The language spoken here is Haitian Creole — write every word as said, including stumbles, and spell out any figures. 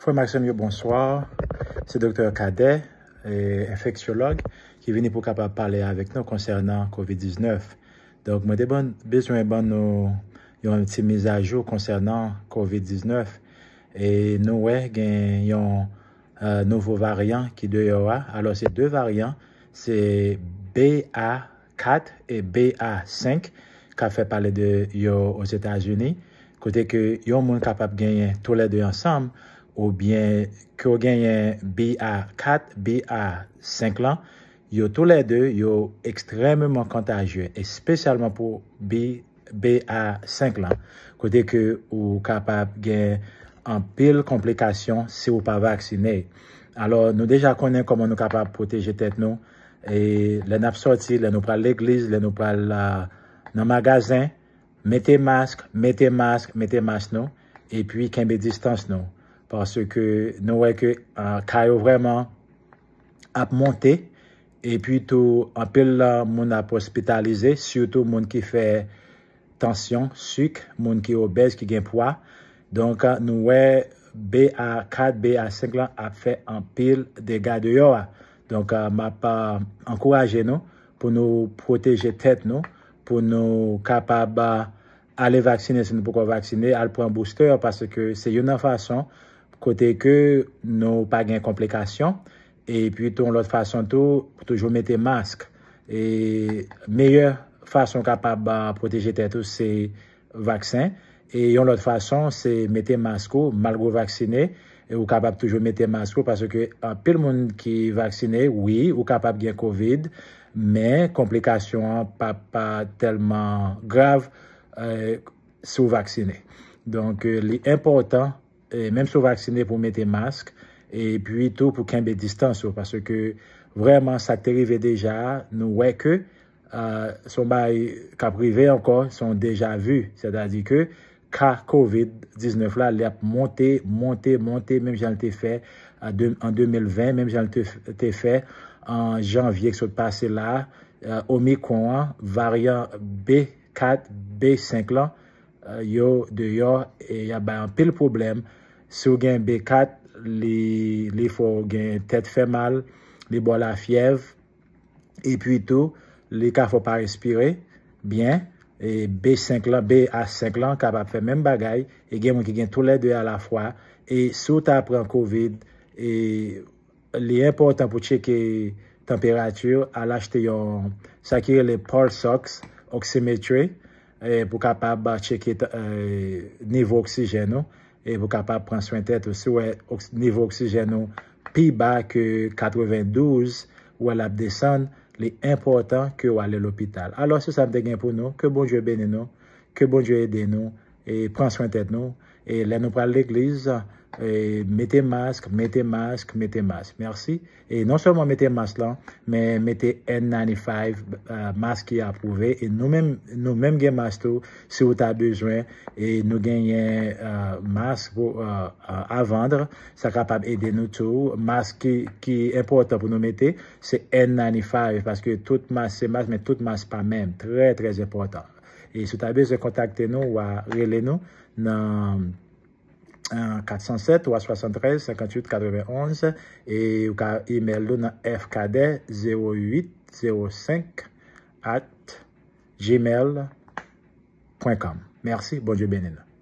Frè m ak sè m yo, bonswa. Se Doktè Cadet, e, enfeksyològ, ki vini pou kapab pale avèk nou konsènan kovid diznèf. Donk, mwen te ban, bezwen ban nou yon ti mizajou konsènan kovid diznèf. E nou wè gen yon, e, nouvo varyan ki deyò a. Alò, se de varyan, se B A kat e B A senk k ap fè pale de yo Ozetazini, kote ke yon moun kapab genyen toulède ansanm, oubyen ke w genyen B A kat, B A senk lan, yo toulède, yo ekstrèmeman kontajye, espesyalman pou B, B A senk lan, kote ke ou kapab gen anpil konplikasyon si ou pa vaksine. Alò, nou deja konnen kòman nou kapab pwoteje tèt nou. E lè n ap sòti, lè nou pral legliz, lè nou pral, a, nan magazen, mete mask, mete mask, mete mask nou, epi kenbe distans nou. Paske nou wè ke, a, ka yo vrèman ap monte, epi tou anpil, a, moun ap ospitalize, sitou moun ki fè tansyon, sik, moun ki obèz, ki gen pwa. Donk, a, nou wè B A kat, B A senk lan ap fè anpil dega deyò a. Donk, a, m ap, a, ankouraje nou pou nou pwoteje tèt nou, pou nou kapab, a, ale vaksine si nou poko vaksine, al pran booster, paske se youn nan fason kote ke nou pa gen konplikasyon. Epi tou, yon lòt fason tou, toujou mete mask. E meyè fason w kapab, a, pwoteje tèt ou se vaksen. E yon lòt fason, se mete mask ou, malgre w vaksine, e ou kapab toujou mete mask ou, paske anpil moun ki vaksine, wi, ou kapab gen kovid, men konplikasyon an pa, pa tèlman grav, e, si w vaksine. Donk, e, li enpòtan, e, menm si w vaksine, pou w mete mask, epi tou pou kenbe distans ou, paske vrèman sa k te rive deja a, nou wè ke, a, se yon bagay k ap rive ankò, se yon deja vu, sètadi ke ka kovid diznèf la, li ap monte, monte, monte, menm jan l te fè, a, de, an de mil ven, menm jan l te, te fè an janvye k sot pase la, a, Omicron an, varyan B kat, B senk lan, e, yo deyò, e y ap bay anpil pwoblèm. Si w gen B kat, li, li fè w gen tèt fè mal, li ba w lafyèv, epi tou, li ka fè w pa respire byen. E B senk lan, B A senk lan kapab fè menm bagay, e gen moun ki gen toulède alafwa. E si w ta pran kovid, e li enpòtan pou tcheke tanperati w, al achte yon, sa ki rele pulse ox, oximetry, e pou kapab tcheke, e, nivo oksijèn ou, e pou kapab pran swen tèt ou. Si w wè oks-, nivo oksijèn ou pi ba ke katrevendouz, ou wè l ap desann, li enpòtan ke w ale lopital. Alò, se sa m te gen pou nou. Ke Bondye beni nou, ke Bondye ede nou, e pran swen tèt nou. E lè nou pral legliz, e mete mask, mete mask, mete mask. Mèsi. E non sèlman mete mask lan, men mete N ninety-five, e, mask ki apwouve. E nou menm, nou menm gen mask tou, si w ta bezwen. E nou genyen, e, mask pou, e, e, a vann. Sa kapab ede nou tou. Mask ki, ki enpòtan pou nou mete, se N ninety-five, paske tout mask se mask, men tout mask pa menm. Trè, trè enpòtan. E si w ta bezwen kontakte nou, w a rele nou nan, e, kat san sèt, twa swasantrèz, senkantuit katrevenonz, e ou ka imèl nou nan F Cadet zewo uit zewo senk at gmail pwen kòm. Mèsi, Bondye beni nou.